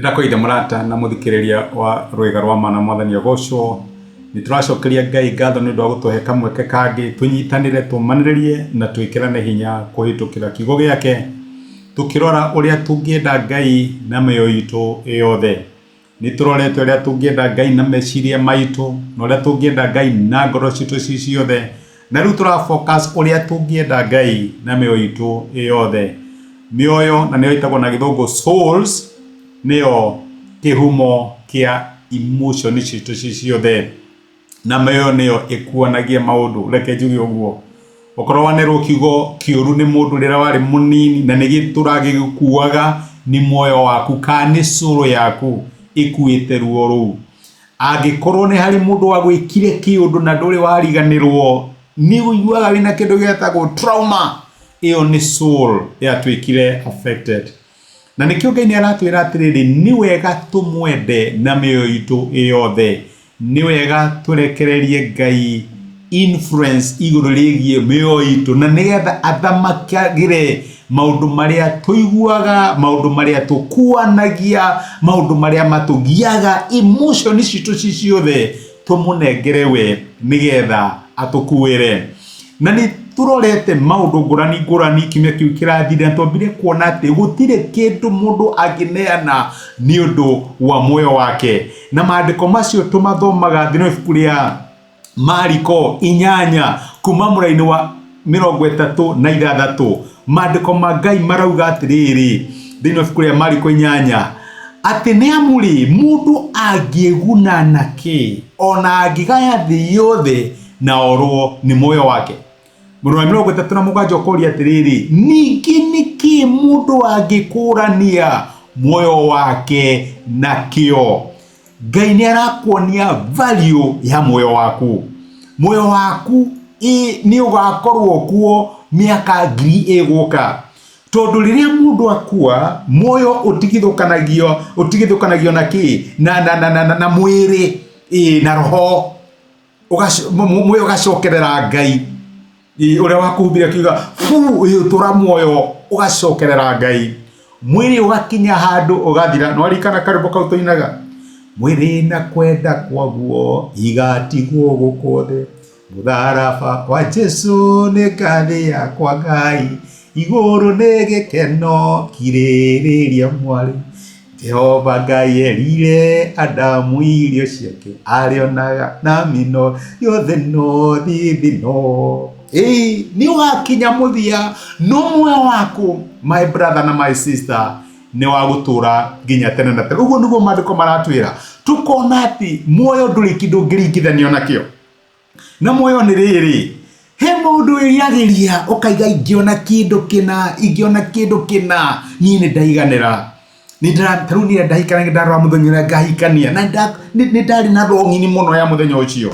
Nĩndakũgeithia mũrata na mũthikĩrĩria wa rwĩga rwa ma na mwathani agocwo. Nĩ tũracokeria Ngai ngatho nĩ ũndũ wa gũtũhe kamweke kangĩ tũnyitanĩre, tũmanĩrĩrie na twĩkĩrane hinya kũhĩtũkĩra kiugo gĩake, tũkĩrora ũrĩa tũngĩenda Ngai na mĩoyo itũ yothe. Nĩ tũrorete ũrĩa tũngĩenda Ngai na meciria maitũ, na ũrĩa tũngĩenda Ngai na ngoro citũ ci ciothe. Na rĩu tũra focus ũrĩa tũngĩenda Ngai na mĩoyo itũ yothe. Mĩoyo, na nĩyo ĩtagwo na gĩthũngũ souls, nĩyo kĩhumo kĩa emotion citũ ci ciothe. Na mĩoyo nĩyo ĩkuanagia maũndũ, reke njuge ũguo. Okorwo wanerwo kiugo kĩũru nĩ mũndũ rĩrĩa warĩ mũnini na nĩ gĩtũraga gĩgĩkuaga, nĩ muoyo waku kana nĩ soul yaku ĩkuĩte ruo rũu. Angĩkorwo nĩ harĩ mũndũ wagwĩkire kĩũndũ na ndũrĩ wariganĩrwo, nĩ ũiguaga wĩna kĩndũ gĩtagwo trauma, ĩyo nĩ soul yatuĩkire affected. Na nĩkĩo Ngai nĩ aratwĩra atĩrĩrĩ, nĩ wega tũmwende na mĩoyo itũ yothe. Nĩ wega tũrekererie Ngai influence igũrũ rĩgiĩ mĩoyo itũ na nĩgetha athamakagĩre maũndũ marĩa tũiguaga, maũndũ marĩa tũkuanagia, maũndũ marĩa matũgiaga, emotion citũ ci ciothe tũmũnengere we nĩgetha atũkuĩre. Na nĩ tũrorete maũndũ ngũrani ngũrani kiumia kĩu kĩrathire na twambire kuona atĩ gũtirĩ kĩndũ mũndũ angĩneana nĩ ũndũ wa muoyo wake. Na maandĩko macio tũmathomaga thĩinĩ wa ibuku rĩa Mariko 8 kuma mũraini wa 36. Maandĩko ma Ngai marauga atĩrĩrĩ thĩinĩ wa ibuku rĩa Mariko 8 atĩ nĩ amu rĩ, mũndũ angĩĩguna na kĩ ona angĩgaya thĩ yothe na orwo nĩ muoyo wake? Mũrũ wa 37 ũkoria atĩrĩrĩ, ningĩ nĩkĩ mũndũ angĩkũrania muoyo wake nakĩo? Ngai nĩ arakuonia value ya muoyo waku. Muoyo waku nĩ ũgakorwo kuo mĩaka ngiri ĩgũka. Tondũ rĩrĩa mũndũ akua, muoyo ũtigithũkanagio, ũtigithũkanagio na kĩ? Na, na, na, na, na, na mwĩrĩ, ĩ, na roho. Muoyo ũgacokerera Ngai. Ĩ, ũrĩa wakũhumbire akiuga fu ũtũra muoyo ũgacokerera Ngai. Mwĩrĩ ũgakinya handũ ũgathira. Nĩwaririkana karwĩmbo kau tũinaga? Mwĩrĩ na kwenda kwaguo igatigwo gũkũ thĩ, mũtharaba wa Jesu nĩ ngathĩ yakwa Ngai, igũrũ nĩ gĩkeno kirĩrĩria mwarĩ. Jehova Ngai erire Adamu irio ciake arĩonaga na mĩno yothe no thithino. Ĩĩ, nĩ ũgakinya mũthia no muoyo waku my brother na my sister nĩ wa gũtũra nginya tene na tene. Ũguo nĩguo maandĩko maratwĩra. Tũkona atĩ muoyo ndũrĩ kĩndũ ũngĩringithanio nakĩo. Na muoyo nĩ rĩrĩ, he maũndũ wĩriragĩria ũkaiga ingĩona kĩndũ kĩna, ingĩona kĩndũ kĩna, niĩ nĩ ndaiganĩra. Ta rĩu niĩ ndahikania ndarora mũthenya ũrĩa ngahikania, na nĩ ndarĩ na longing mũno ya mũthenya ũcio.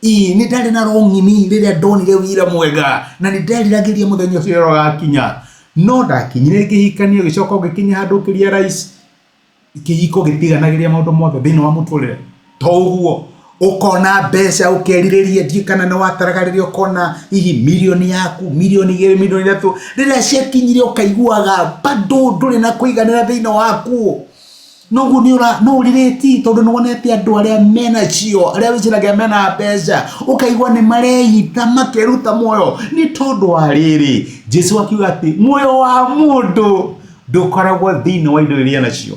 Ĩĩ nĩ ndarĩ na longing rĩrĩa ndonire wĩra mwega, na nĩ nderiragĩria mũthenya ũcio ũrĩa ũgakinya. No ndakinyire ngĩhikania, ũgĩcoka ũgĩkinya handũ ũkĩ realize kĩhiko gĩtiganagĩria maũndũ mothe thĩinĩ wa mũtũrĩre to ũguo ũkona mbeca ũkerirĩria ndiũĩ kana nĩ wataraga rĩrĩa ũkona hihi mirioni yaku mirioni 2 mirioni 3 rĩrĩa ciakinyire ũkaiguaga bado ndũrĩ na kũiganĩra thĩinĩ waku noguo nĩ ũra no ũrĩrĩti tondũ nĩ wonete andũ arĩa mena cio arĩa wĩciragia mena mbeca ũkaigua nĩ mareita makeruta muoyo nĩ tondũ wa rĩrĩ Jesu akiuga atĩ muoyo wa mũndũ ndũkoragwo thĩinĩ wa indo iria nacio.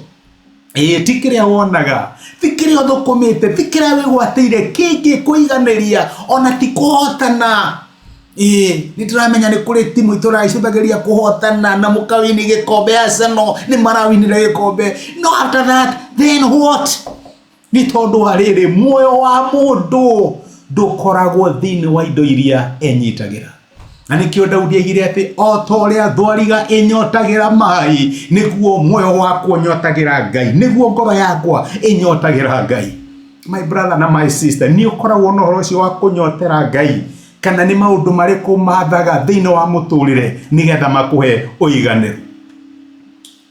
Ĩĩ ti kĩrĩa wonaga, ti kĩrĩa ũthũkũmĩte, ti kĩrĩa wĩgwatĩire kĩngĩkũiganĩria, ona ti kũhotana. Ĩĩ nĩ ndĩramenya nĩ kũrĩ timu itũraicũthagĩria kũhotana na mũkawini gĩkombe Arsenal nĩ marawinire gĩkombe. No after that then what? Nĩ tondũ wa rĩrĩ, muoyo wa mũndũ ndũkoragwo thĩinĩ wa indo iria enyitagĩra. Na nĩkĩo Daudi aigire atĩ o ta ũrĩa thwariga ĩnyotagĩra maĩ, nĩguo muoyo wakwa ũnyotagĩra Ngai, nĩguo ngoro yakwa ĩnyotagĩra Ngai. My brother na my sister, nĩ ũkoragwo na ũhoro ũcio wa kũnyotera Ngai, kana nĩ maũndũ marĩkũ mathaga thĩinĩ wa mũtũrĩre nĩgetha makũhe ũiganĩru?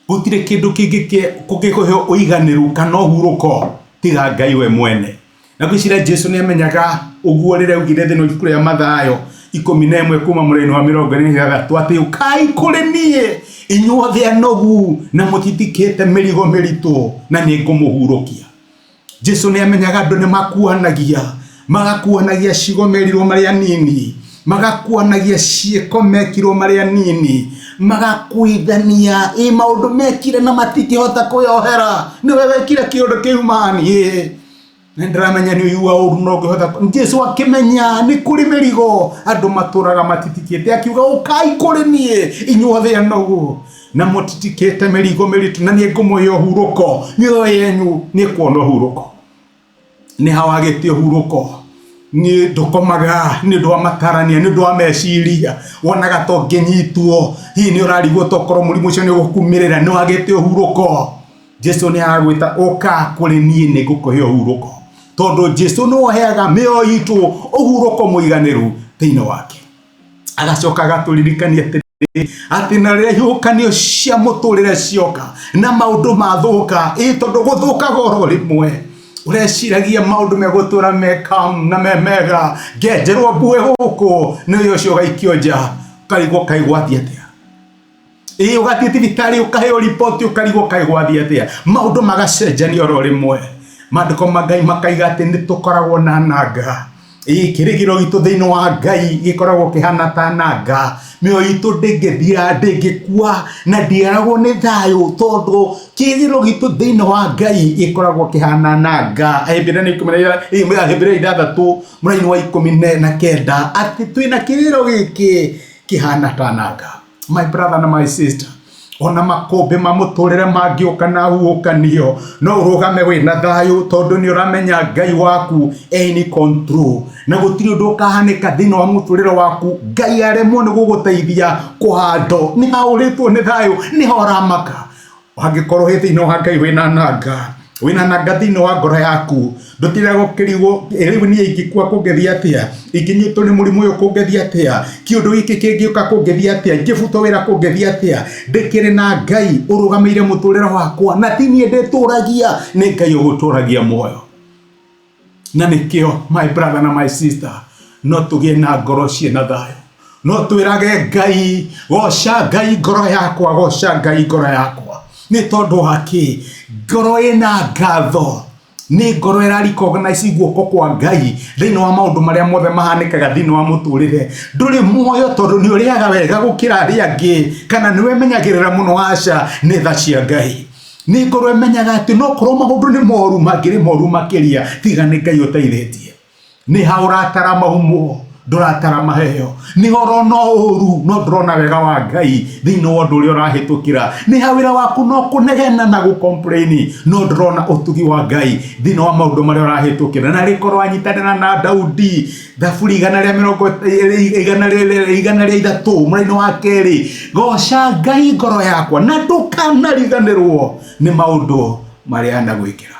Gũtirĩ kĩndũ kĩngĩ kũngĩkũhe ũiganĩru kana ũhurũko tiga Ngai we mwene. Na ngwĩciria Jesu nĩ amenyaga ũguo rĩrĩa augire thĩinĩ wa ibuku rĩa Mathayo 11 kuma mũraini wa 26 atĩ ũkai kũrĩ niĩ inyuothe anogu na mũtitikĩte mĩrigo mĩritũ na nĩ ngũmũhurũkia. Jesu nĩ amenyaga andũ nĩ makuanagia, magakuanagia ciugo merirwo marĩ anini, magakuanagia ciĩko mekirwo marĩ anini, magakuithania ĩ maũndũ mekire na matingĩhota kwĩyohera, nĩwe wekire kĩũndũ kĩu mani ĩ nĩ ndĩramenya nĩ ũigua ũru no ngĩhota. Jesu akĩmenya nĩ kũrĩ mĩrigo andũ matũraga matitikĩte, akiuga ũkai kũrĩ niĩ inyuothe anogu na mũtitikĩte mĩrigo mĩritũ na nĩ ngũmũhe ũhurũko, mĩoyo yenyu nĩ ĩkuona ũhurũko. Nĩ ha wagĩte ũhurũko? Nĩ ndũkomaga nĩ ũndũ wa matarania, nĩ ũndũ wa meciria, wonaga ta ũngĩnyitwo, hihi nĩ ũrarigwo tokorwo mũrimũ ũcio nĩ ũgũkumĩrĩra, nĩ wagĩte ũhurũko. Jesu nĩ aragwĩta ũka kũrĩ niĩ nĩ ngũkũhe ũhurũko, tondũ Jesu nĩwe ũheaga mĩoyo itũ ũhurũko mũiganĩru thĩinĩ wake. Agacoka agatũririkania atĩrĩrĩ, atĩ na rĩrĩa ihuhũkanio cia mũtũrĩre cioka na maũndũ mathũka, ĩ tondũ gũthũkaga oro rĩmwe, ũreciragia maũndũ megũtũra me calm na me mega, ngenjerwo mbuĩ gũkũ, nĩ ũyũ ũcio ũgaikio nja, ũkarigwo kaĩ gwathiĩ atĩa. Ĩ ũgathiĩ thibitarĩ ũkaheo riboti ũkarigwo kaĩ gwathiĩ atĩa, maũndũ magacenjania oro rĩmwe. Maandĩko ma Ngai makaiga atĩ nĩ tũkoragwo na nanga. Ĩ kĩrĩgĩro gitũ thĩinĩ wa Ngai gĩkoragwo kĩhana ta nanga. Mĩoyo itũ ndĩngĩthira, ndĩngĩkua na ndĩaragwo nĩ thayũ tondũ kĩrĩgĩrĩro gitũ thĩinĩ wa Ngai gĩkoragwo kĩhana nanga. Ahĩmbĩria 6 mũraini wa 19 atĩ twĩna kĩrĩgĩrĩro gĩkĩ kĩhana ta nanga. My brother na my sister, ona makũmbĩ ma mũtũrĩre mangĩũka na huhũkanio, no ũrũgame wĩna thayũ tondũ nĩ ũramenya Ngai waku e in control, na gũtirĩ ũndũ ũkahanĩka thĩinĩ wa mũtũrĩre waku Ngai aremwo nĩ gũgũteithia kũhandwo. Nĩ haũrĩtwo nĩ thayũ, nĩ ha ũramaka. Angĩkorwo wĩ thĩinĩ wa Ngai wĩna nanga, wĩna nanga thĩinĩ wa ngoro yaku, ndũtindaga ũkĩrigwo rĩu niĩ ingĩkua kũngĩthiĩ atĩa, ingĩnyitwo nĩ mũrimũ ũyũ kũngĩthiĩ atĩa, kĩũndũ gĩkĩ kĩngĩũka kũngĩthiĩ atĩa, ingĩbutwo wĩra kũngĩthiĩ atĩa, ndĩkĩrĩ na Ngai ũrũgamĩire mũtũrĩre wakwa, na ti niĩ ndĩtũragia, nĩ Ngai ũgũtũragia muoyo. Na nĩkĩo my brother na my sister, no tũgĩe na ngoro ciĩna thayũ, no twĩrage Ngai, goca Ngai ngoro yakwa, goca Ngai ngoro yakwa. Nĩ tondũ wa kĩ? Ngoro ĩna ngatho nĩ ngoro ĩra recognize guoko kwa Ngai thĩinĩ wa maũndũ marĩa mothe mahanĩkaga thĩinĩ wa mũtũrĩre. Ndũrĩ muoyo tondũ nĩ ũrĩaga wega gũkĩra arĩa angĩ, kana nĩ wemenyagĩrĩra mũno, aca, nĩ tha cia Ngai. Nĩ ngoro ĩmenyaga atĩ no korwo maũndũ nĩ moru, mangĩrĩ moru makĩria, tiga nĩ Ngai ũteithĩtie. Nĩ ha ũratara mahumo, ndũratara maheo. Nĩ ha ũrona ũru, no ndũrona wega wa Ngai thĩinĩ wa ũndũ ũrĩa ũrahĩtũkĩra. Nĩ ha wĩra waku no kũnegena na gũ-complain, no ndũrona ũtugi wa Ngai thĩinĩ wa maũndũ marĩa ũrahĩtũkĩra. Na rĩkorwo wanyitanĩra na Daudi, Thaburi igana rĩa mĩrongo igana rĩa 103 mũraini wa kerĩ, goca Ngai ngoro yakwa na ndũkanariganĩrwo nĩ maũndũ marĩa anagwĩkĩra.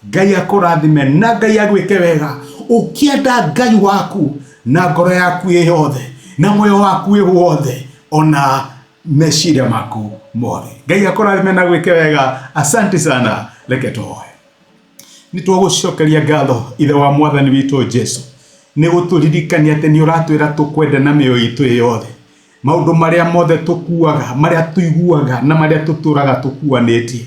Ngai akũrathime na Ngai agwĩke wega ũkĩenda Ngai waku na ngoro yaku ĩ yothe na muoyo waku wĩ wothe ona meciria maku mothe. Ngai akũrathime na agwĩke wega. Asante sana, reke tũhoe. Nĩ twagũcokeria ngatho Ithe wa Mwathani witũ Jesu nĩ gũtũririkania atĩ nĩ ũratwĩra tũkwende na mĩoyo itũ ĩ yothe. Maũndũ marĩa mothe tũkuaga, marĩa tũiguaga na marĩa tũtũraga tũkuanĩtie,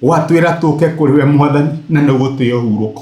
watwĩra tũke kũrĩ we Mwathani na nĩ ũgũtũhe ũhurũko.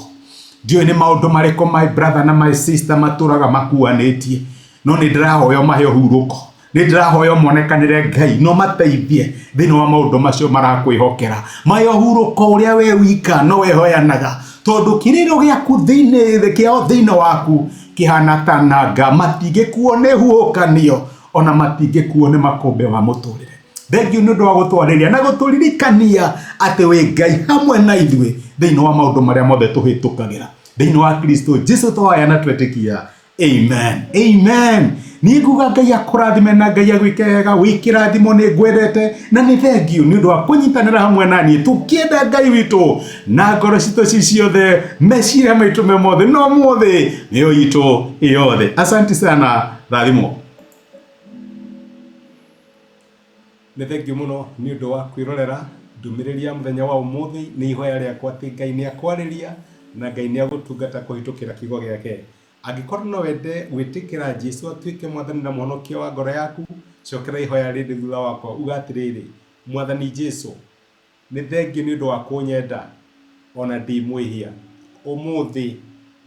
Ndiũĩ nĩ maũndũ marĩkũ my brother na my sister matũraga makuanĩtie, no nĩ ndĩrahoya ũmahe ũhurũko. Nĩ ndĩrahoya ũmonekanĩre Ngai na ũmateithie thĩinĩ wa maũndũ macio marakwĩhokera. Mahe ũhurũko ũrĩa we wika no wehoyanaga, tondũ kĩrĩro gĩaku thĩinĩ kĩao thĩinĩ waku kĩhana ta nanga, matingĩkuo nĩ huhũkanio ona matingĩkuo nĩ makũmbĩ ma mũtũrĩre. Thengiũ nĩ ũndũ wa gũtwarĩria na gũtũririkania atĩ wĩ Ngai hamwe na ithuĩ thĩinĩ wa maũndũ marĩa mothe tũhĩtũkagĩra. Thĩinĩ wa Kristo Jesu twahoya na twetĩkia. Amen. Amen. Niĩ nguga Ngai akũrathime na Ngai agwĩke wega, wĩ kĩrathimo, nĩ ngwendete na nĩ thengiũ nĩ ũndũ wa kũnyitanĩra hamwe na niĩ tũkĩenda Ngai witũ na ngoro citũ ci ciothe, meciria maitũ me mothe, no mothe mĩoyo itũ yothe. Asante sana, rathimwo. Nĩ thengiũ mũno nĩ ũndũ wa kwĩrorera ndũmĩrĩri ya mũthenya wa ũmũthĩ. Nĩ ihoya rĩakwa atĩ Ngai nĩ akwarĩria na Ngai nĩ agũtungata kũhĩtũkĩra kiugo gĩake. Angĩkorwo no wende gwĩtĩkĩra Jesu atuĩke Mwathani na Mũhonokia wa ngoro yaku, cokera ihoya rĩrĩ thutha wakwa, uga atĩrĩrĩ, Mwathani Jesu, nĩ thengiũ nĩ ũndũ wa kũnyenda o na ndĩ mwĩhia. Ũmũthĩ,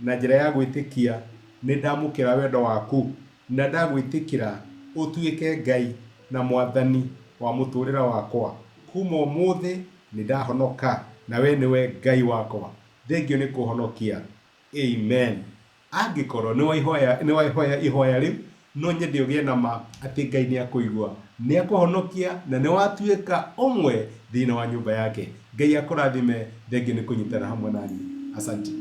na njĩra ya gwĩtĩkia, nĩ ndamũkĩra wendo waku na ndagwĩtĩkĩra ũtuĩke Ngai na Mwathani wa mũtũrĩre wakwa. Kuma ũmũthĩ nĩ ndahonoka na we nĩwe Ngai wakwa. Thengiũ nĩ kũhonokia. Amen. Angĩkorwo nĩ waihoya ihoya rĩu, no nyende ũgĩe na ma atĩ Ngai nĩ akũigua, nĩ akũhonokia na nĩ watuĩka ũmwe thĩinĩ wa nyũmba yake. Ngai akũrathime, thengiũ nĩ kũnyitana hamwe naniĩ. Asante.